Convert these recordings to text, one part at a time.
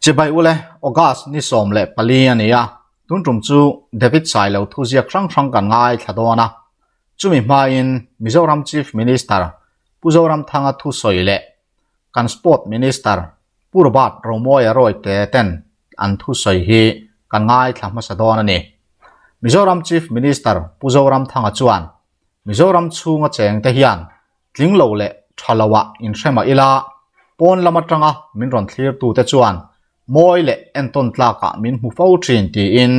Chibai ule, August ni 14 a ni a, tun tum chu David Sailo thuziak hrang hrang kan ngaithla dawn a. Chumi hmain Mizoram Chief Minister Pu Zoramthanga thusawi leh kan Sport Minister Pu Robert Romawia Rawite ten an thusawi hi kan ngaithla hmasa dawn a ni. Mizoram Chief Minister Pu Zoramthanga chuan Mizoram chhunga chengte hian tling lo leh tha loah inhre mah ila, pawn lam atanga min rawn thlirtute chuan mawi leh entawn tlakah min hmu fo thin tiin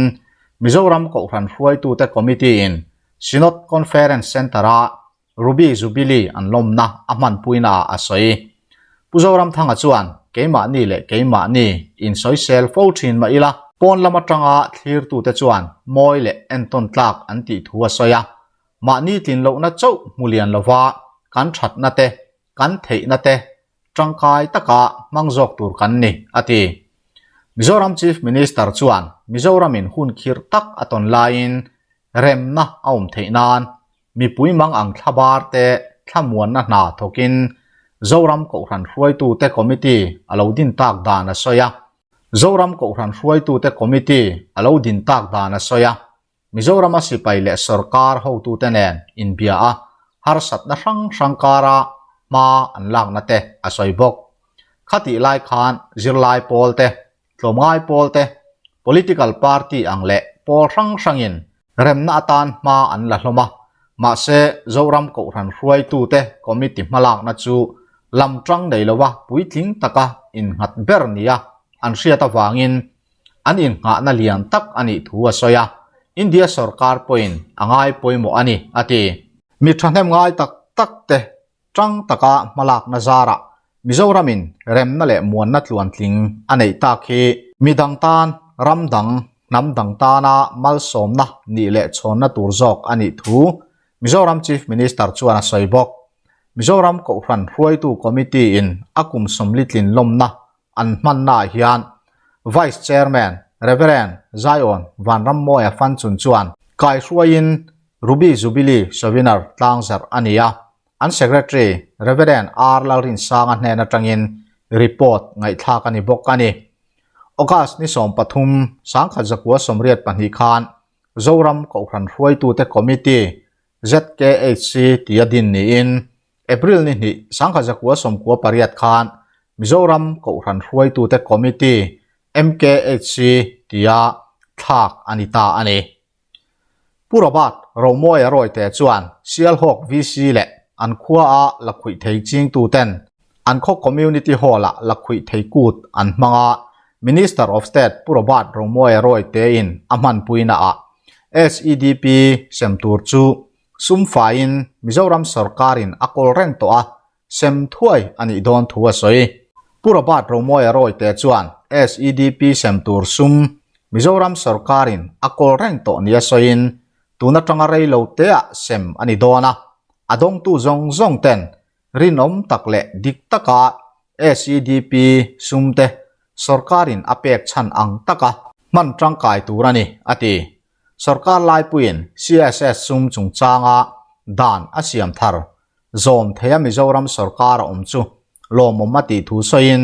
Mizoram Kohhran Hruaitute Committee-in Synod Conference Centre-a Ruby Jubilee an lawmna a hmanpuinaah a sawi. Pu Zoramthanga chuan keimahni leh keimahni insawisel fo thin mah ila, pawn lam atanga thlirtute chuan mawi leh entawn tlak an tih thu a sawi a, Mahni tlin lohna chauh hmu lian lova kan thatna te, kan theihna te tangkai taka hmang zawk tur kan ni, a ti. Mizoram Chief Minister chuan Mizoramin hun khirh tak a tawn laiin remna a awm theih nan mipui mang ang thlabar te thlamuanna hna thawkin Zoram Kohhran hruaitute Committee a lo din tak dan a sawi a. Zoram Kohhran hruaitute Committee a lo din tak dan a sawi a. Mizorama sipai leh sorkar hotute nen inbia a, harsatna hrang hrang kara hma an lakna te a sawi bawk. Khatih lai khan zirlai pawl te, tlawmngai pawl te, political party ang leh pawl hrang hrangin remna atan hma an la hlawm a, mahse Zoram Kohhran hruaitute committee hmalakna chu lam tang nei lova puitling taka innghat ber nia an hriat avangin an innghahna lian tak a nih thu a sawi a, India sorkar pawhin a ngai pawimawh a ni, a ti. Mi thahnem ngai tak tak te tang taka hmalakna zarah Mizoramin remna leh muanna tluantling a neih tak hi midang tan ram dang, hnam dang tana malsawmna nih leh chhawnna tur zawk a nih thu Mizoram Chief Minister chuan a sawi bawk. Mizoram Kohhran Hruaitu Committee-in a kum 40 tlin lawmna an hmannaah hian Vice Chairman Rev. Zion Vanrammawia Fanchun chuan kaihruaiin Ruby Jubilee Seminar tlangzarh a ni a, an Secretary Rev. R. Lalrinsanga hnen atangin report ngaihthlak a ni bawk a ni. August ni 13, 1982 khan Zoram Kohhran Hruaitute Committee, ZKHC, tia din niin April ni hnih, 1998 khan Mizoram Kohhran Hruaitute Committee, MKHC, tia thlak a ni ta a ni. Pu Robert Romawia Rawite chuan Sialhawk VC leh an khuaa lakhuih thei chingtuten an khaw Community Hall-ah lakhuih thei kut an hmang a, Minister of State Pu Robert Romawia Rawite-in a hmanpuinaah SEDP sem tur chu Sum faiin Mizoram sorkarin a kawl reng tawh a, sem thuai a nih dawn thu a sawi. Pu Robert Romawia Rawite chuan SEDP sem tur sum Mizoram sorkarin a kawl reng tawh nia sawiin, tun atanga rei lo teah sem a ni dawn a, a dawngtu zawng zawng ten rinawm tak leh dik taka SEDP sum te sorkarin a pek chhan ang taka hman tangkai tur a ni, a ti. Sorkar laipuiin CSS sum chungchanga dan a siam thar zawm theia Mizoram sorkar a awm chu lawmawm a tih thu sawiin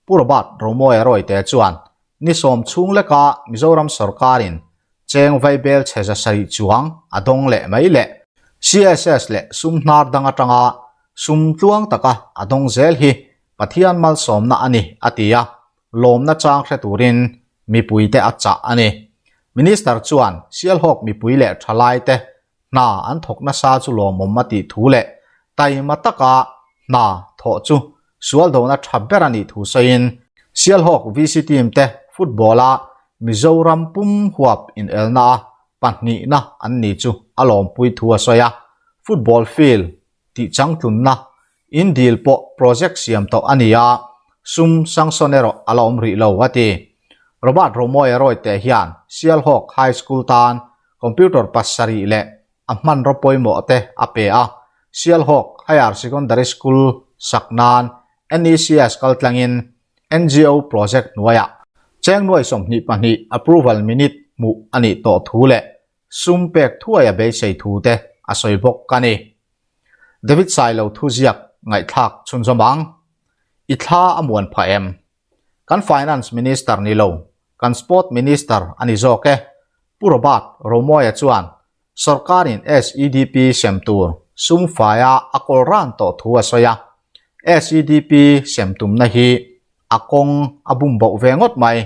Pu Robert Romawia Rawite chuan ni sawm chhung leka Mizoram sorkarin cheng vaibel chhe za sarih chuang a dawng leh mai leh CSS leh sum hnar dang atanga sum tluang taka a dawng zel hi Pathian malsawmna a ni a ti a. lawmna chang hre turin mipuite a chah a ni. Minister chuan Sialhawk mipui leh thalaite hna an thawk nasa chu lawmawm a tih thu leh taima taka hna thawh chu sual dona tha ber a nih thu sawiin Sialhawk VC team te football-a Mizoram pum huap inelna a pahnihna an ni chu a lawmpui thu a sawi a, football field tih changtlunna in dil pawh project siam tawh a ni a, sum sanction erawh a la awm rih lo, a ti. Robert Romawia Rawite hian Sialhawk High School tan computer pasarih leh a hmanraw pawimawh te a pe a, Sialhawk Higher Secondary School sak nan NECS kaltlangin NGO project hnuaiah cheng nuai 22 approval minute hmuh a nih tawh thu leh sum pek thuai a beisei thu te a sawi bawk a ni. David Sailo thuziak ngaihthlak chhunzawm ang. I thla a muan phah em? Kan Finance Minister ni lo, kan Sport Minister a ni zawk e. Pu Robert Romawia chuan sorkarin SEDP sem tur sum faia a kawl ran tawh thu a sawi a. SEDP sem tumna hi a kawng a bum boh ve ngawt mai.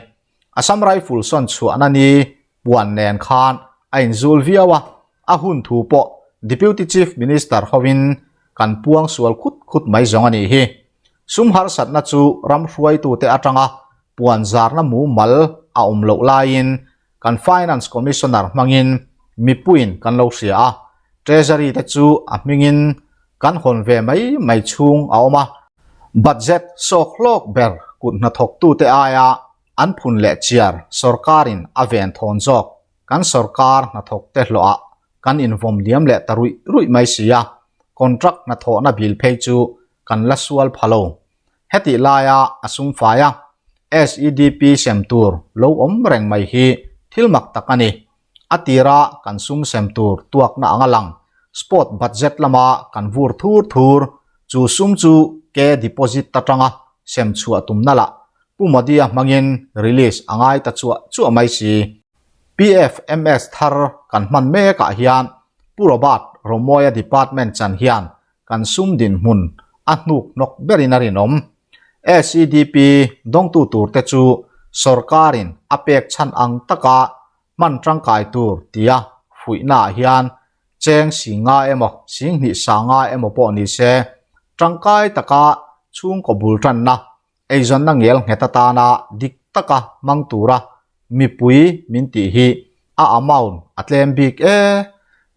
Assam Rifle sawn chhuahna ni puan nen khan a inzul viau a, a hun thu pawh Deputy Chief Minister hovin kan puang sual khut khut mai zawng a nih hi. Sum harsatna chu ram hruaitute atanga puan zarna mumal a awm loh laiin kan Finance Commissioner hmangin mipuiin kan lo hria a, Treasury te chu a hmingin kan hawn ve mai mai chhung a awm a. Budget sawk hlawk ber kut hnathawktute aia an phun leh chiar sorkarin a ven thawn zawk kan sorkar hnathawkte hlawhah kan invawm liam leh ta ruih ruih mai si a, contract hnathawhna bil phei chu kan la sual pha lo. Hetih laia a sumfai a, SEDP sem tur lo awm reng mai hi thil mak tak a ni. A tira kan sum sem tur tuakna anga lang sport budget lama kan vur thur thur, chu sum chu ke deposit atanga sem chhuah tumna lah Pu Modi-a hmangin release a ngai ta chuah chuah mai si. PFMS thar kan hman mekah hian Pu Robert Romawia department chan hian kan sum dinhmun a hnuk hnawk berin a rinawm. SEDP dawngtu turte chu sorkarin a pek chhan ang taka hman tangkai tur tia fuihnaah hian cheng singa emaw singhnih sanga emaw pawh ni se tangkai taka chhungkaw bul tanna eizawnna ngel nghet atana dik taka hmang tura mipui min tih hi a amount a tlem bik e.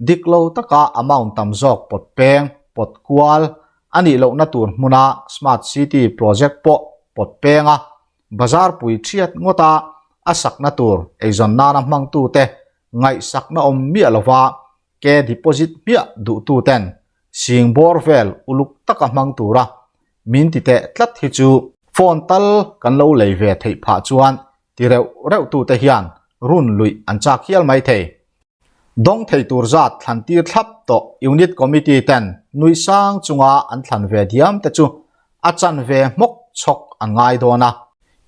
Dik lo taka amount tam zawk pawt peng, pawt kual a nih lohna tur hmuna Smart City project pawh pawt peng a, bazar pui thiat ngawta a sakna tur eizawn nana hmangtute ngaihsakna awm miah lova ke deposit hmiah duhtuten sing bawr vel uluk taka hmang tura min ti teh tlat hi chu phone tal kan lo lei ve theih phah chuan ti reuh reuh tute hian run luih an chak hial mai thei. Dawng thei tur zat thlan tir thlap tawh Unit Committee ten nui sang chunga an thlan ve diam te chu a chan ve hmawk chhawk an ngai dawn a,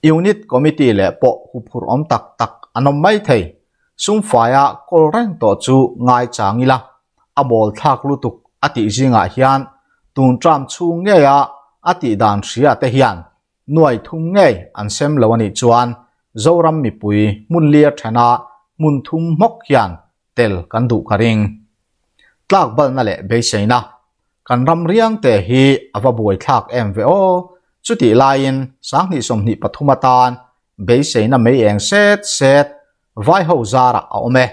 Unit Committee leh pawh huphurh awm tak tak an awm mai thei. Sumfaia kawl reng tawh chu ngai chang ila, a bawl thlak lutuk a tih zingah hian tun term chhung ngeia a tih dan hria te hian nuai thum ngei an sem lo a nih chuan Zoram mipui hmun lia thena hmun thum hmawk hian tel kan duh ka ring. Tlak balna leh beiseina kan ram riang te hi a va buai thlak em ve aw, chutih laiin 2023 atan beiseina mei eng set set vai ho zarah a awm e.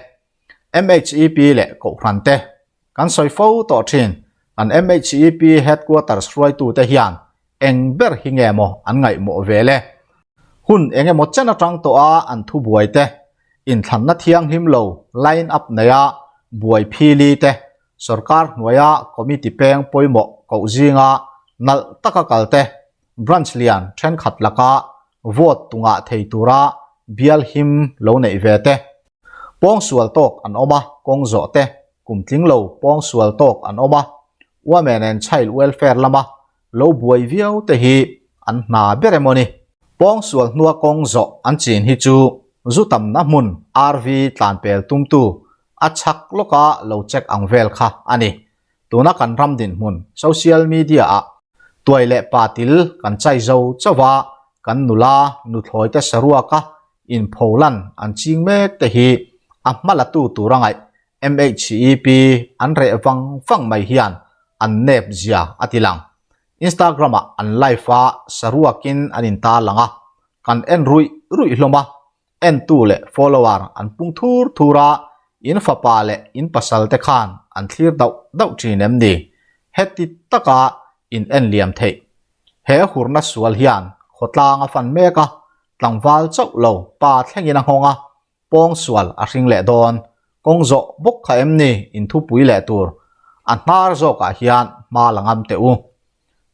MHEP leh Kohhran te kan sawi fo tawh thin. Kan MHEP Headquarters hruaitute hian eng ber hi nge maw an ngaihmawh ve le? Hun eng emaw chen atang tawha an thubuai te, inthlanna thianghlim lo line up neia buai phili te, sorkar hnuaia committee peng pawimawh koh zinga nalh taka kal te, branch lian thenkhat laka vote tungah thei tura bial him lo neih ve te. Pawngsual tawk an awm a, kawng zawh te, kum tling lo pawngsual tawk an awm a, Women and Child Welfare lama lo buai viau te hi an hna ber emaw ni. Pawngsual hnua kawng zawh an chin hi chu zu tamna hmun RV tlanpel tumtu a chhak lawka lo check ang vel kha a ni. Tuna kan ram dinhmun social media ah tuai leh pa til kan chai zo chauh a, kan nula nuthlawi te saruaka inpholan an ching mek te hi a hma la tu tur a ngaih MHEP an reh vang vang mai hian an nep zia a ti lang. Instagram ah an live a saruakin an intarlang a, kan en ruih ruih hlawm a, Entu leh follower an pung thur thur a, in fapa leh in pasal te khan an thlir dauh dauh thin em ni? Heti taka in en liam theih. He hurna sual hian khawtlang a fan mek a, tlangval chauh lo pa thlengin a nghawng a, pawng sual a hring leh dawn. Kawng zawh bawk kha em ni in thupui leh tur? A hnar zawkah hian hma la ngam teh u.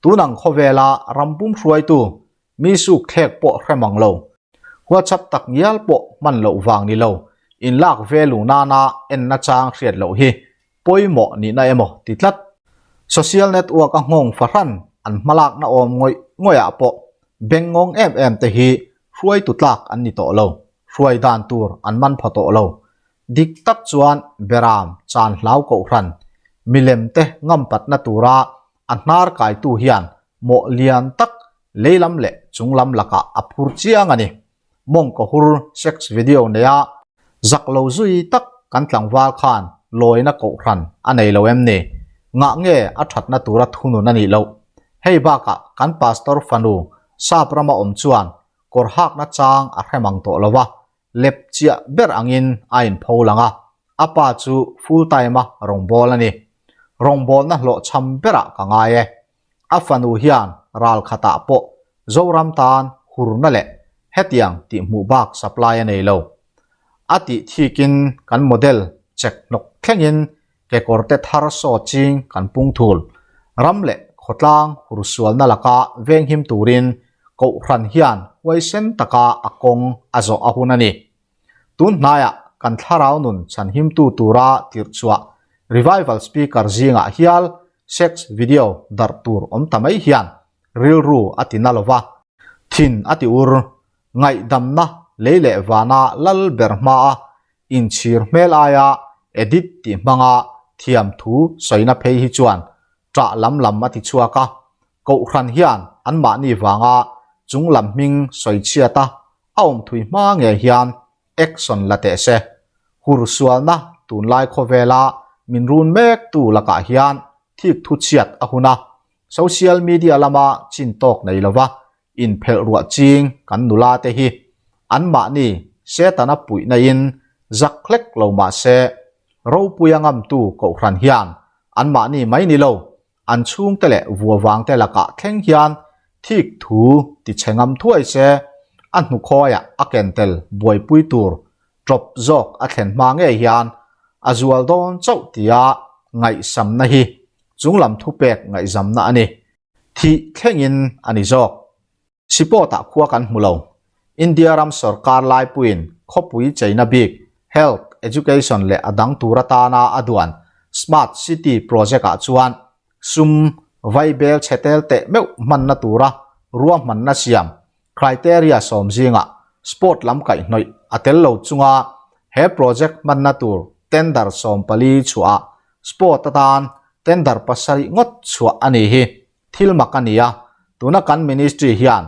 Tunang khawvela ram pum hruaitu Mi suk thlek pawh hre mang lo. WhatsApp tak ngial pawh hman loh vang ni lo, inlak value nana enna chang hriat loh hi pawimawh nihna emaw ti tlat. Social network a nghawng fahran an hmalakna awm ngawih ngawihah pawh beng ngawng em em te hi Hruaitu tlak an ni tawh lo, hruai dan tur an man pha tawh lo. Dik tak chuan Beram chan hlau kohhran milem te ngampatna tura a hnar kaitu hian mawh lian tak leilam leh chunglam lakah a phur chiang a ni. Mawngkawhur sex video neia zak lo zui tak kan tlangval khan lawina kohhran a nei lo em ni? Ngah nge a thatna tura thunun a nih loh? Hei bakah kan pastor fanu Sap rama awm chuan kawr hakna chang a hre mang tawh lo va, lep chiah ber angin a inpho lang a, a pa chu full time-a rawngbâwl a ni. Rawngbâwlna hlawhchham berah ka ngai e. A fanu hian ral khatah pawh Zoram tan hurna leh hetiang tihhmuh bak supply a nei lo. A tih thikin kan model chek hnawk thlengin Kekawrte thar saw ching kan pung thul. Ram leh khawtlang hursualna laka venghim turin Kohhran hian huaisen taka a kawng a zawh a hun a ni. Tun hnaiah kan thlarau nun chhanhimtu tura tirhchhuah Revival Speaker zingah hial sex video darh tur awm ta mai hian rilru a ti na lova, thin a ti ur. Ngaihdamna lei leh vana lal ber hmaa Inchhir hmel aia edit tih hmanga thiam thu sawina phei hi chuan ṭah lam lam a ti chhuak a, Kohhran hian anmahni vanga chung lam hming sawi chhiat a, a awm thui hma ngei hian action la teh se. Hur sualna tunlai khawvela min run mek tu lakah hian thik thu chhiat a hun a, social media lama chin tawk nei lova inphelh ruah ching kan nula te hi anmahni Setana puihna in zak hlek lo mah se, ropuia ngamtu Kohhran hian anmahni mai ni lo, an chhungte leh vuavang te lakah thleng hian thik thu ti chhe ngam thuai se, a hnukhawiah a ken tel buaipui tur tawp zawk a thlen hma ngei hian a zual dawn chauh tia ngaihsamna hi chunglam thupek ngaihzamna a ni. Thih thlengin a ni zawk. Sipawtah khua kan hmu lo. India ram sorkar laipuiin khawpui cheina bik, health, education leh a dang tur atana a duan Smart City project-ah chuan sum vaibel chhe tel teh meuh hmanna tura ruahmanna siam criteria sawm zingah sport lam kaihhnawih a tel lo chunga he project hmanna tur tender 14 chhuahah sport atan tender pasarih ngawt chhuah a ni hi thil mak a ni a, tuna kan ministry hian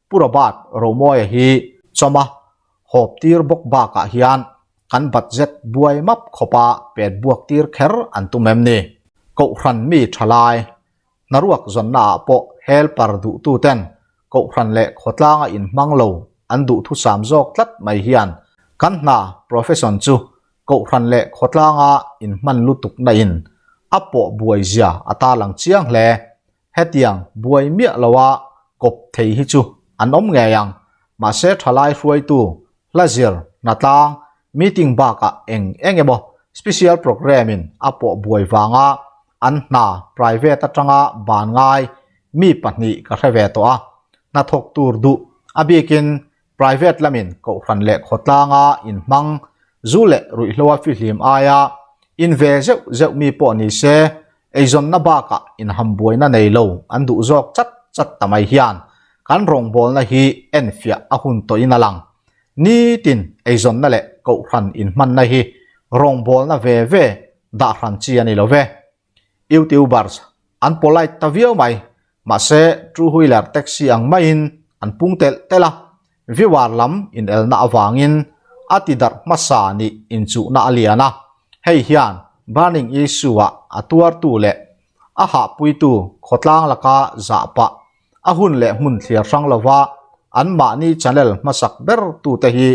Pu Robert Romawia hi chawma hawp tir bawk bakah hian kan budget buai map khawpa pet buak tir kher an tum em ni? Kohhran mi thalai hnaruak zawnna ah pawh helper duhtu ten kohhran leh khawtlanga inhmang lo an duhthusam zawk tlat mai hian kan hna profession chu Kohhran leh khawtlanga inhman lutukna in a pawh buai zia a tarlang chiang hle. Hetiang buai miah loa kawp thei hi chu an awm ngei ang. Mahse thalai hruaitu, hla zir, hnatlang, meeting bakah eng eng emaw special programme in a pawh buai vanga an hna private atanga ban ngai mi pahnih ka hre ve tawh a. Hnathawk tur duh a bikin Private lamin kohhran leh khawtlanga inhmang zu leh ruihhloa fihlim aia in ve zeuh zeuh mi pawh ni se, eizawnna bakah inhambuaina nei lo an duh zawk chat chat ta mai hian kan rawngbawlna hi enfiah a hun tawhin a lang. Nitin eizawnna leh kohhran inhmanna hi rawngbawlna ve ve dahhran chi a ni lo ve. Youtubers an polite ta viau mai, mahse two wheeler taxi ang maiin an pung telh telh a, viewer lam inelna avangin a ti darh hmasa nih inchuhna a lian a, hei hian burning issue ah a tuartu leh a hahpuitu khawtlang laka zah pah a hun leh hmun thliar hrang lova anmahni channel hmasak ber tute hi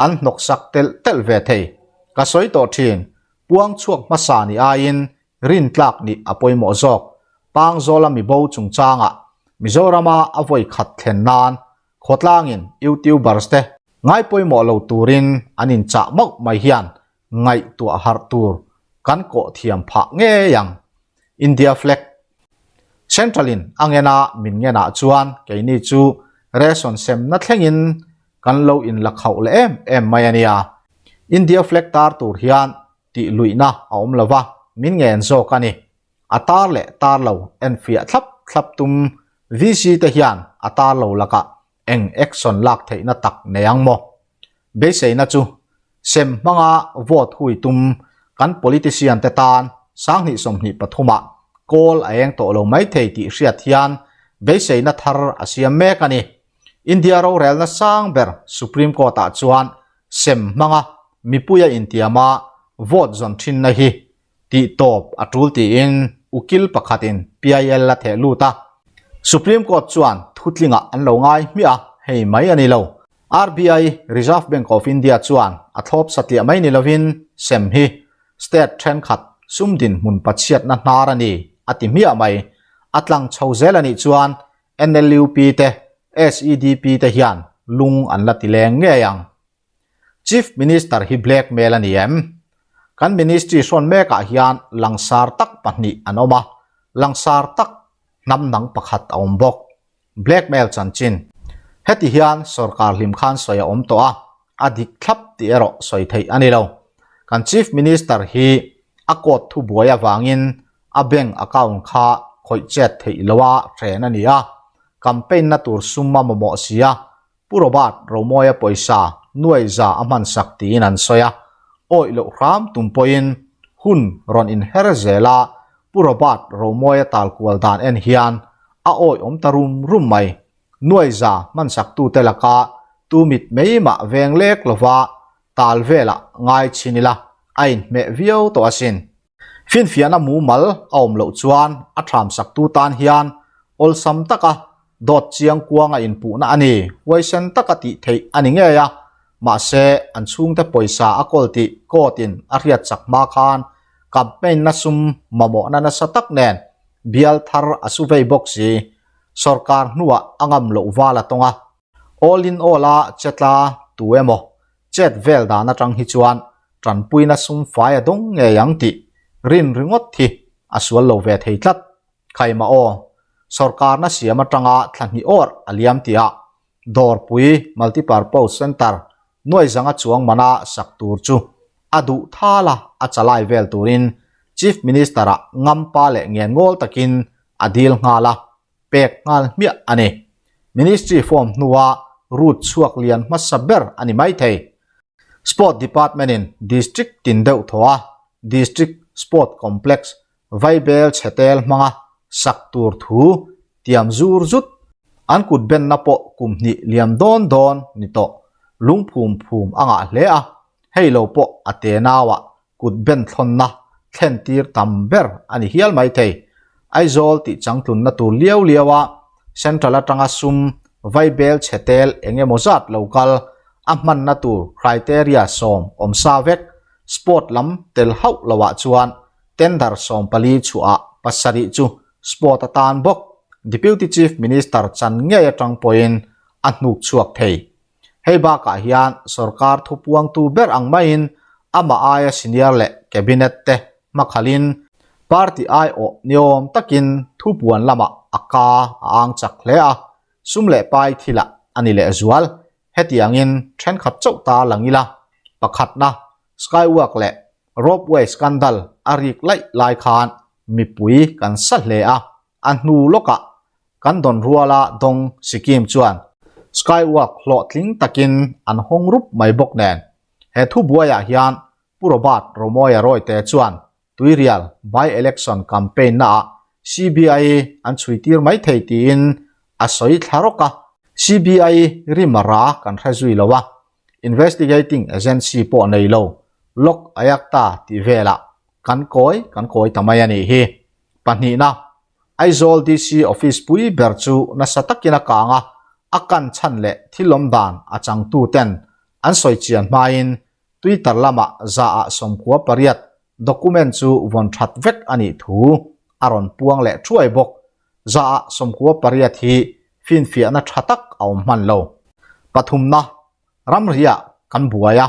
an hnawksak telh telh ve thei. Ka sawi tawh thin, Puang chhuak hmasa nih aiin rintlak nih a pawimawh zawk. Pangzawla mibo chungchangah Mizorama a vawi khat thlen nan khawtlangin YouTubers te ngai pawimawh lo turin an inchah mauh mai hian ngaihtuah harh tur kan kawh thiam phah ngei ang. India flag Central in a ngena min ngenah chuan keini chu ration semna thlengin kan lo inla khauh leh em em mai a nia. India flag tar tur hian tih luihna a awm lo va, min ngen zawk a ni. A tar leh tar lo enfiah thlap thlap tum VC te hian a tar lo lakah Eng action lak theihna tak nei ang maw? Beiseina chu sem hmanga vote hui tum kan politician te tan 2023 ah kawl a eng tawh lo mai thei tih hriat hian beiseina thar a siam mek a ni. India rorelna sang ber Supreme Court ah chuan sem hmanga mipuia intiama vote zawn thinna hi tih tawp a tul tiin ukil pakhatin PIL a theh lut a. Supreme Court chuan thutlingah an lo ngai hmiah a, hei mai a ni lo. RBI, Reserve Bank of India, chuan a thlawp satliah mai ni lovin sem hi state thenkhat sum dinhmun pachhiatna hnar a ni a ti hmiah mai. A tlang chho zel a nih chuan NLUP te, SEDP te hian lung an la ti leng ngei ang. Chief Minister hi blackmail a ni em? Kan Ministry hrawn mekah hian langsar tak pahnih an awm a, langsar tak hnam dang pakhat a awm bawk. Blackmail chanchin. Heti hian sorkar hlim khan sawi a awm tawh a, a dik thlap tih erawh sawi theih a ni lo. Kan Chief Minister hi a court thubuai avangin a bank account kha khawih chet theih loha hren a ni a, campaign na tur sum a mamawh si a, Pu Robert Romawia pawisa nuai za a hmansak tiin an sawi a, awih loh hram tum pawhin hun rawn inher zel a, Pu Robert Romawia talkual dan en hian a awih awm ta rum rum mai. Nuai za hmansaktute laka tu mit mai mah veng lek lova tal velah ngai chhin ila a inhmeh viau tawh asin. Finfiahna mumal a awm loh chuan a thamsaktu tan hian awlsam taka dawt chiang kuanga inpuhna a ni, huaisen taka tih theih a ni ngei a, mahse an chhungte pawisa a kawl tih court-in a hriat chak hma khan campaign-na sum mamawhna nasa tak nen bial thar a su vei bawk si. Sorkar hnuah a ngam loh val a tawng a, all in all-a chetla tu emaw chet vel dan atang hi chuan tanpuina sum fai a dawng ngei ang tih rin ringawt hi a sual lo ve thei tlat. Khaima aw, sorkarna siam atanga thla hnih awrh a liam tihah Dawrpui Multipurpose Centre nuaizanga chuang mana sak tur chu a duh thal a, a chalai vel turin Chief Minister-ah ngampa leh ngenngawl takin a dil nghal a. pek nghal hmiah a ni. Ministry form hnua route chhuak lian hmasa ber a ni mai thei. Sport Department-in District tin deuh thaw a District Sport Complex vaibel chhetel hmanga sak tur thu tiam zur zut an kut benna pawh kum hnih liam dawn dawn ni tawh lungphum phum a ngah hle a, hei lo pawh a tenauah kut ben thlawnna thlen tir tam ber a ni hial mai thei. Aizawl tih changtlunna tur liau liau a Central atanga sum vaibel chhe tel eng emaw zat lo kal a hmanna tur criteria sawm awm sa vek sport lam tel hauh loah chuan tender 14 chhuah pasarih chu sport atan bawk Deputy Chief Minister chan ngei atang pawhin a hnuk chhuak thei. Hei bakah hian sorkar thupuangtu ber ang maiin amah aia senior leh cabinet te hmakhalin party aiawh niawm takin thupuan lamah a ka a ang chak hle a, sum leh pai thilah a ni lehzual. Hetiangin thenkhat chauh ta lang ila, pakhatna Skywalk leh Ropeway scandal a rik laih lai khan mipui kan sa hle a, a hnu lawkah Kan dawn ruala dawng Sikkim chuan Skywalk hlawhtling takin an hawng rup mai bawk nen. He thubuaiah hian Pu Robert Romawia Rawite chuan Tuirial by-election campaign naah CBI an chhuitir mai thei tiin a sawi thla rawk a. CBI rim a ra kan hre zui lo a, investigating agency pawh nei lo, Lok Ayakta tih velah kan kawi kan kawi ta mai a nih hi. Pahnihna. Aizawl DC office pui ber chu nasa takin a kang a, a kan chhan leh thil awm dan a changtu ten an sawi chian hmain Twitter lamah zaah 98 document chu vawn that vek a nih thu a rawn puang leh thuai bawk. Zaah 98 hi finfiahna tha tak a awm hman lo. Pathumna, ramriah kan buai a,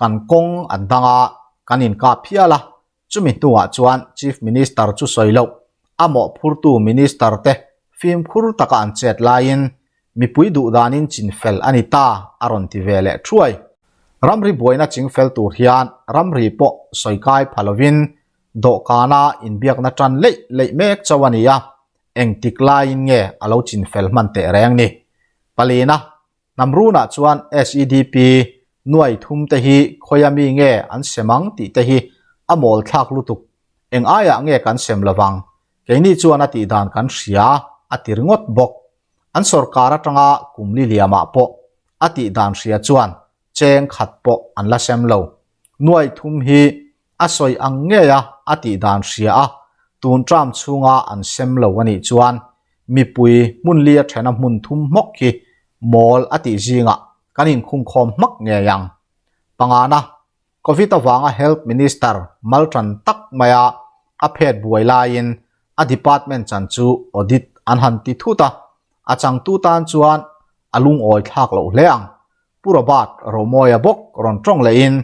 kan kawng an dang a, kan inkap hial a, Chumi hnuah chuan Chief Minister chu sawi loh, a mawhphurtu Minister te fimkhur taka an chet laiin mipui duhdanin chinfel a ni ta a rawn ti ve leh thuai. Ramri buaina chingfel tur hian ramri pawh sawi kai pha lovin dawhkana inbiakna tan leih leih mek chauh a ni a, engtik laiin nge a lo chinfel hman teh reng ni? Palina. Hnam runah chuan SEDP nuai thum te hi khawia mi nge an sem ang tih te hi a mawl thlak lutuk. Eng aiah nge kan sem lovang? Keini chuan a tih dan kan hria a ti ringawt bawk. An sorkar atanga kum li liamah pawh a tih dan hria chuan cheng khat pawh an la sem lo. Nuai thum hi a sawi ang ngei a a tih dan hria a, tun term chhunga an sem lo a nih chuan mipui hmun li a thena hmun thum hmawk hi mawl a tih zingah kan inkhungkhawm hmak ngei ang. Pangana, Covid avanga Health Minister mal tan tak maia a phet buai laiin a department chan chu audit an han ti thut a, a changtu tan chuan a lungawi thlak loh hle ang. Pu Robert Romawia bawk rawn tawng lehin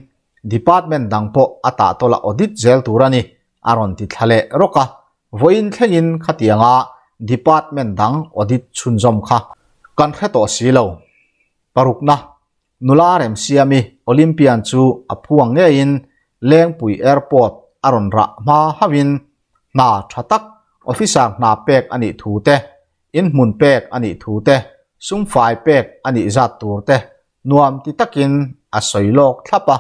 Department dang pawh a tahtawla audit zel tur a ni, a rawn ti thla leh rawk a. Vawiin thlengin khatianga department dang audit chhunzawm kha kan hre tawh si lo. Parukna, nula Remsiami Olympian chu a phuang ngeiin Lengpui Airport a rawn rah hma hauhin hna tha tak officer hna pek a nih thu te, inhmun pek a nih thu te, sumfai pek a nih zat tur te Nuam ti takin a sawi lawk thlap a,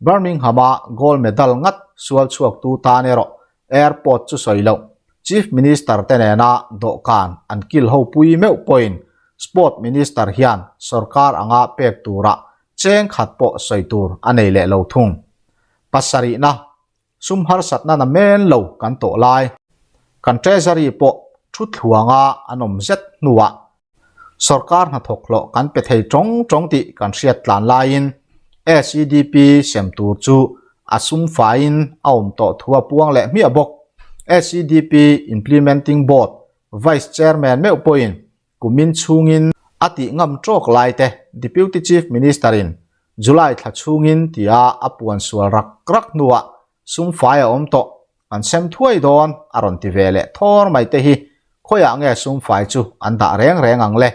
Birmingham-a gold medal ngat sual chhuaktu tan erawh airport chu sawi loh. Chief Minister te nena dawhkan an kil ho pui meuh pawhin Sport Minister hian sorkar anga pek turah cheng khat pawh sawi tur a nei leh lo thung. Pasarihna, sum harsatna na men lo kan tawh lai. Kan Treasury pawh thu thluanga an awm zet hnuah Sorkar hnathawk hlawh kan pe thei tawng tawng tih kan hriat tlan laiin SEDP sem tur chu a sum faiin a awm tawh thu a puang leh hmiah bawk. SEDP Implementing Board Vice Chairman meuh pawhin kumin chhungin a tih ngam tawk lai te Deputy Chief Minister-in July thla chhungin tia a puan sual rak rak hnuah sum fai a awm tawh An sem thuai dawn a rawn ti ve leh thawr mai te hi khawiah nge sumfai chu an dah reng reng ang le?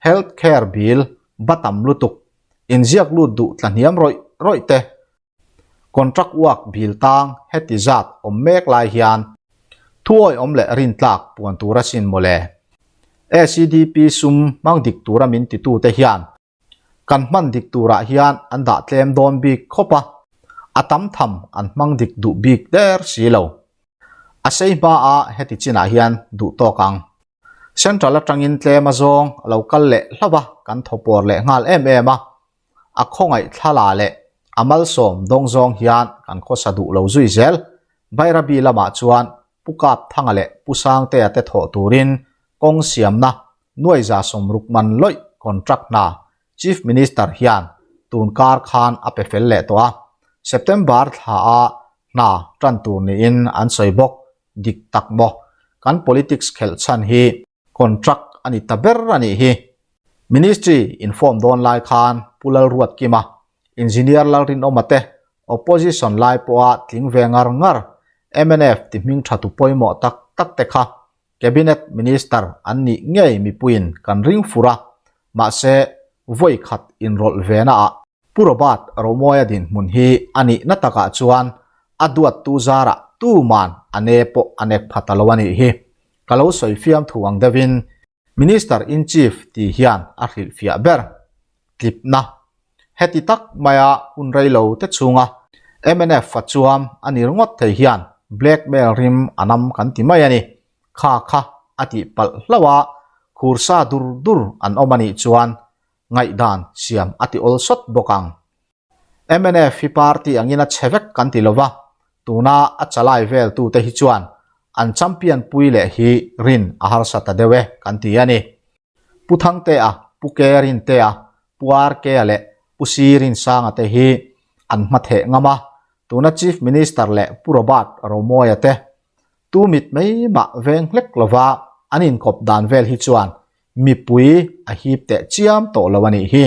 Health care bill ba tam lutuk, inziak lut duh tla hniam rawih rawih te, contract work bill tang heti zat awm mek lai hian thuawi awm leh rintlak puan tur asin mawle. SEDP sum hmang dik tura min titute hian Kan hman dik turah hian an dah tlem dawn bik khawp a, a tam tham an hmang dik duh bik der si lo. A sei hmaah heti chinah hian duh tawk ang. Central atangin tlem a zawng a lo kal leh hlauh a, kan thawpawr leh nghal em em a. A khawngaih thlala leh a malsawm dawng zawng hian kan khawsa duh lo zui zel. Bairabi lamah chuan Pu Kapthanga leh Pu Sangtea te thawh turin kawng siamna Nuaiza sawmruk man lawih contract hna Chief Minister hian tun kar khan a pe fel leh tawh a, September thla a hna tan tur niin an sawi bawk. Dik tak maw? Kan politics khelh chhan hi contract a ni ta ber a nih hi. Ministry inform dawn lai khan Pu Lalruatkima, Engineer Lalrinawma te opposition lai pawha tling ve ngar ngar mnf ti hming tha tu pawimawh tak tak te kha Cabinet Minister an nih ngei mipuiin kan ring fur a, mahse vawi khat inrawlh ve naah Pu Robert Romawia dinhmun hi a nihna takah chuan a duattu zarah tuman a ne pawh a nek pha ta lo a nih hi. Ka lo sawi fiamthu ang deuhin Minister in Chief tih hian a hrilhfiah ber. Tlipna. Heti tak maia hun rei lo te chhunga mnf fa chuam a ni ringawt thei hian blackmail rim a nam kan ti mai a ni. Kha kha a tih palh hlauh a, khur sa dur dur an awm a nih chuan ngaihdan siam a ti awl sawt bawk ang. Mnf hi party angin a chhe vek kan ti lova, tuna a chalai vel tute hi chuan an champion pui leh hi rin a harsa ta deuh e kan ti a ni. Pu Thangtea, Pu Kerintea, Pu Arkea leh Pu Sirinsanga te hi an hmatheh ngam a, tuna Chief Minister leh Pu Robert Romawia te tu mit mai mah veng hlek lova an inkawp dan vel hi chuan mipui a hip teh chiam tawh lo a nih hi.